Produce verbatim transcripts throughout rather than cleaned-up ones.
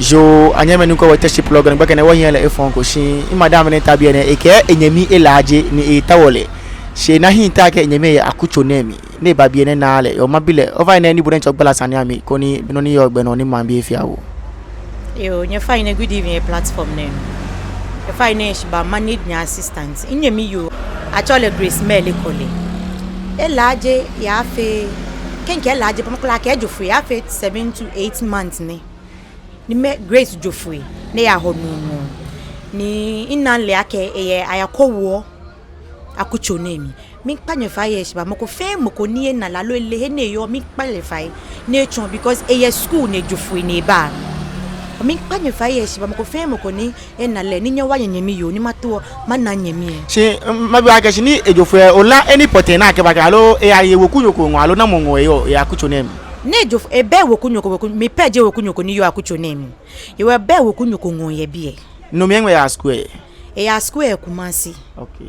Yoo, anyɛmimɛi, ni wɔkwɛɔ Teshie Plug nɛɛ, gbɛkɛ nɛɛ wɔhiɛ lɛ efɔŋ ko shi. Mimadam ni ta biɛ nɛɛ, ekɛɛ enyɛmi elaaje ni etaoɔ lɛ. Shi ena hint akɛ enyɛmi yɛ akutso nɛɛ mli. Ni eba biɛ nɛɛ, mina lɛ. Yoo, mabi lɛ. Ofainɛ, ni bo diɛŋtsɛ ogbala sane oha mi, koni nɔ ni yɔɔ gbɛ nɔ ni maŋbii afee awo. Yoo, nyɛfainɛ, good evening yɛ platform nɛɛ nɔ. Nyɛfainɛ, shi ba ma need nyɛ assistance. Minyɛmi yoo, atsɛɔ lɛ Grace Mele Kole. Elaaje yɛ afee, kɛ mikɛɛ elaaje pɛ, mɔ ko lɛ akɛ ejo foi, yɛ afee seven to eight months nɛ. Ni mɛi Grace jo foi ni eyahɔ nuu ŋɔɔ. Ni mina lɛ akɛ eyɛ ayakɔ wɔ akutso nɛɛ mli. Miikpa nyɛ fai yɛ heshibaa, mɔ ko fɛɛ mɔ ko ni ena lɛ aloo ele he ni eyɔɔ, miikpa lɛ fai ni etsɔɔ, because eyɛ school ni ejo foi ni eba. Miikpa nyɛ fai yɛ heshibaa, mɔ ko fɛɛ mɔ ko ni ena lɛ, ni nyɛwa nyɛnyɛmi yoo, ni matao mana nyɛmi lɛ. Shi, mm, mabi akɛ shi ni ejo foi lɛ, ole any pɔtɛɛ ni akɛba kɛ, aloo eyaye wekunyo ko ŋɔɔ, aloo namɔ ŋɔɔ eyɔɔ yɛ akutso nɛɛ mli? Ni ejo foi, ebɛ wekunyo ko, weku, mi pɛ ji wekunyo ko ni yɔɔ akutso nɛɛ mli. Hewɔ ebɛ wekunyo ko ŋɔɔ yɛ biɛ. No mli lɛ eŋmɛ eya school lɛ? Eya school yɛ Kumasi. Okay.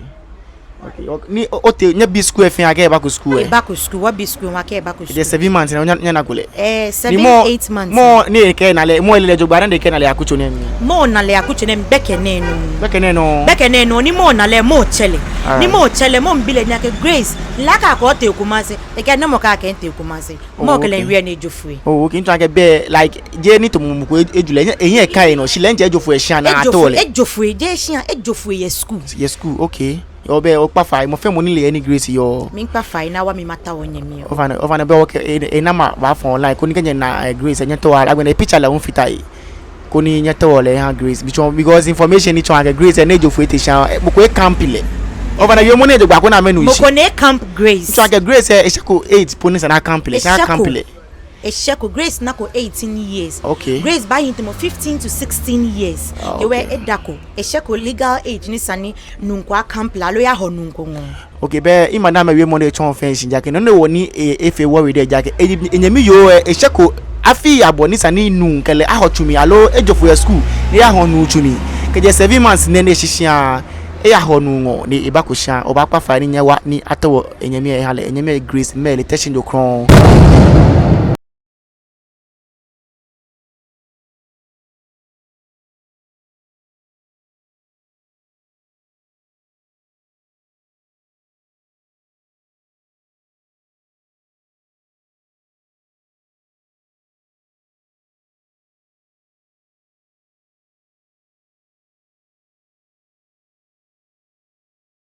Okay, okay. Ni o, otee, nyɛbi school lɛ fɛɛ akɛ ebako school lɛ? Ebako school, wɔbi school lɛ akɛ ebako school. Kɛjɛ seven months nɛɛ, nyɛ, nyɛnako lɛ? Eh, seven, eight months. Mɔ ni ekɛ na lɛ, mɔ ele lɛ jogbaŋŋ ni ekɛ na lɛ yɛ akutso nɛɛ mli? Mɔ na lɛ yɛ akutso nɛɛ mli gbɛkɛ nɛɛ nɔ. Gbɛkɛ nɛɛ nɔ? Gbɛkɛ nɛɛ nɔ, ni mɔ na lɛ, mɔ tsɛ lɛ. Alright. Ni mɔ tsɛ lɛ, mɔ miibi lɛ ni akɛ Grace, lɛ akɛ akɛɛ otee Kumasi. Ekɛɛ namɔ kɛɛ akɛ mitee Kumasi. Mɔ kɛ lɛ wie ni ejo foi. Oh, okay. Mitsɔɔ akɛ bɛ, like, jeee ni tamɔ mɔ ko ejulɛ, ehiɛ, ehiɛ ka enɔ, shi lɛ diɛŋtsɛ ejo foi yɛ shia ni atao lɛ. Ejo foi, ejo foi, jeee shia, ejo foi yɛ school. Yɛ school, okay. Yoo, bɛ okpa fai, mɔ fɛɛ mɔ ni le he ni Grace yɔɔ. Miikpa fai ni awa mi matao nyɛmi lɛ. Ofainɛ, ofainɛ bɛ okɛ e, e number baafɔ online, koni kɛ nyɛna, eh, Grace, nyɛtao lɛ, agbɛnɛ picture lɛ hu fata he. Koni nyɛtao lɛ nyɛha Grace. Because, because information ni tsɔɔ akɛ Grace lɛ ni ejo foi etee shia, eh, mɔ ko ecamp lɛ. Ofainɛ, wiemɔ nɛɛ jogbaŋŋ koni amɛnu shishi. Mɔ ko ni ecamp Grace. Mitsɔɔ akɛ Grace lɛ, eshɛko eight po ni esa ni acamp lɛ. Esa ni acamp lɛ. Eshɛko. Eshɛko, Grace nako eighteen years. Okay. Grace baahi tamɔ fifteen to sixteen years. Ah, okay. Hewɔ edako. Eshɛko legal age ni esa ni nuu ko acamp lɛ aloo eyahɔ nuu ko ŋɔɔ. Okay, bɛ mimadam lɛ wiemɔ nɛɛ tsɔɔ fɛɛ shishi, ejaakɛ nɔ hewɔ ni e, efee worry lɛ, ejaakɛ e, enyɛmi yoo lɛ, eshɛko afii abɔ ni esa ni nuu kɛ lɛ ahɔ tsu mli aloo ejo foi yɛ school ni eyahɔ nuu tsu mli. Kɛjɛ seven months nɛɛ ni eshi shia, eyahɔ nuu ŋɔɔ ni ebako shia. Obaakpa fai ni nyɛwa ni atao enyɛmi lɛ eha lɛ. Enyɛmi lɛ Grace Mele, Teshie Njo Krɔŋŋ.